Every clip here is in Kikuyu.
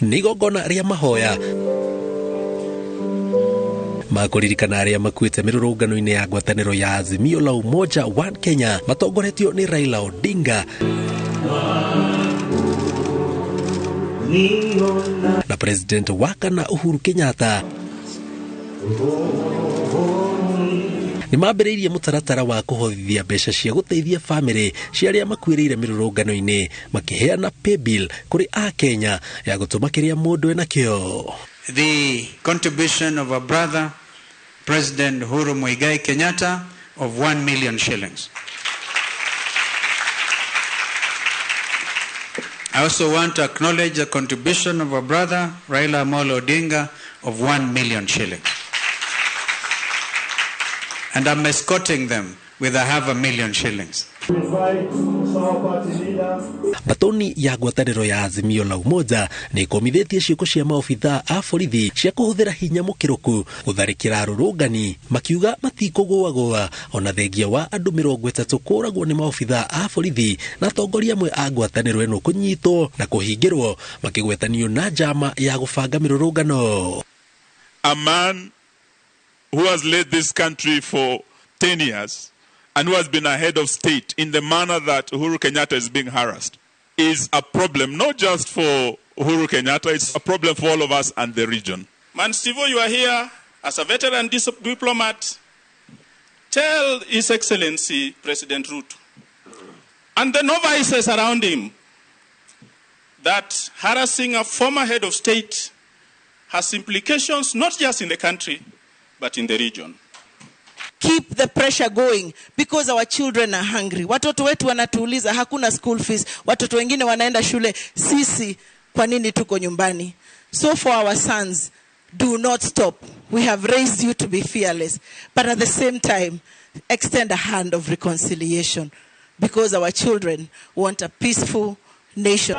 Nĩ igongona rĩa mahoya makũririkana arĩa makuĩte mĩrũrũngano-inĩ ya ngwatanĩro ya Azimio la Umoja One Kenya matongoretio nĩ Raila Odinga na President wa kana Uhuru Kenyatta. Nĩ mambĩrĩirie mũtaratara wa kũhothithia mbeca cia gũteithia bamĩrĩ cia arĩa makuĩrĩire mĩrũrũngano-inĩ, makĩheana paybill kũrĩ Akenya ya gũtũma kĩrĩa mũndũ enakĩo. The contribution of our brother, President Uhuru Muigai Kenyatta, of 1 million shillings. I also want to acknowledge the contribution of our brother, Raila Amolo Odinga, of 1 million shillings. And I'm escorting them with a 500,000 shillings. Batoni ya ngwatanĩro ya Azimio la Umoja nĩ ĩkũmithĩtie ciĩko cia maobithaa a borithi cia kũhũthĩra hinya mũkĩrũku gũtharĩkĩra arũrũngani, makiuga matikũgũagũa ona thengia wa andũ 30 kũragwo nĩ maobithaa a borithi na atongoria amwe a ngwatanĩro ĩno kũnyitwo na kũhingĩrwo makĩgwetanio na njama ya gũbanga mĩrũrũngano. A man who has led this country for 10 years and who has been a head of state in the manner that Uhuru Kenyatta is being harassed is a problem, not just for Uhuru Kenyatta, it's a problem for all of us and the region. Man Stivo, you are here as a veteran diplomat. Tell His Excellency President Ruto and the novices around him that harassing a former head of state has implications not just in the country, but in the region. Keep the pressure going because our children are hungry. Watoto wetu wanatuuliza hakuna school fees, watoto wengine wanaenda shule, sisi kwa nini tuko nyumbani? So for our sons, do not stop. We have raised you to be fearless, but at the same time, extend a hand of reconciliation because our children want a peaceful nation.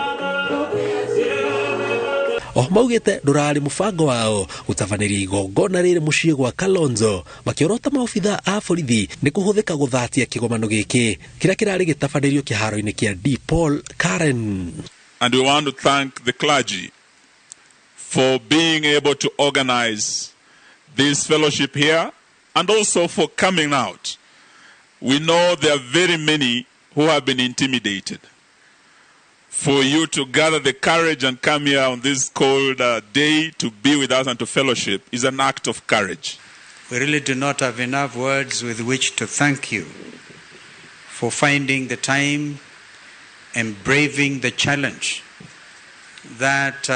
O maugĩte ndũrarĩ mũbango wao gũtabanĩria igongona rĩrĩ mũciĩ gwa Kalonzo, makĩorota maobithaa a borithi nĩ kũhũthĩka gũthatia kĩgomano gĩkĩ kĩrĩa kĩrarĩ gĩtabanĩrio kĩharo-inĩ kĩa D Paul Karen. And we want to thank the clergy for being able to organize this fellowship here and also for coming out. We know there are very many who have been intimidated. For you to gather the courage and come here on this cold day to be with us and to fellowship is an act of courage. We really do not have enough words with which to thank you for finding the time and braving the challenge that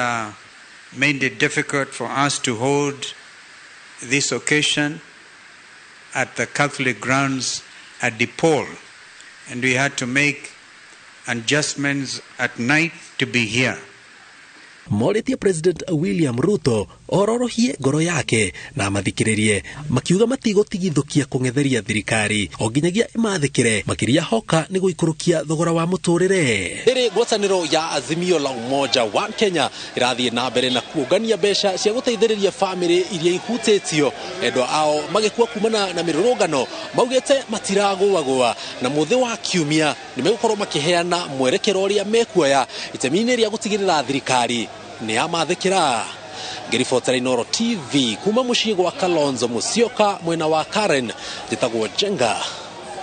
made it difficult for us to hold this occasion at the Catholic grounds at DePaul, and we had to make adjustments at night to be here. Morĩtie President William Ruto ororohie ngoro yake na amathikĩrĩrie, makiuga matigũtigithũkia kũng'etheria thirikari o nginyagia ĩmathĩkĩre, makĩria hoka nĩ gũikũrũkia thogora wa mũtũrĩre. Rĩrĩ ngwatanĩro ya Azimio la Umoja One Kenya ĩrathiĩ na mbere na kuũngania mbeca cia gũteithĩrĩria bamĩrĩ iria ihutĩtio endwa ao magĩkua kumana na mĩrũrũngano, maugĩte matiragũagũa na mũthĩ wa kiumia nĩ megũkorwo makĩheana mwerekero ũrĩa mekuoya itemi-inĩ rĩa gũtigĩrĩra thirikari nĩ yamathĩkĩra. Ngĩribotera Inooro TV kuma mũciĩ gwa Kalonzo Musyoka mwena wa Karen, njĩtagwo Njenga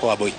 Wambui.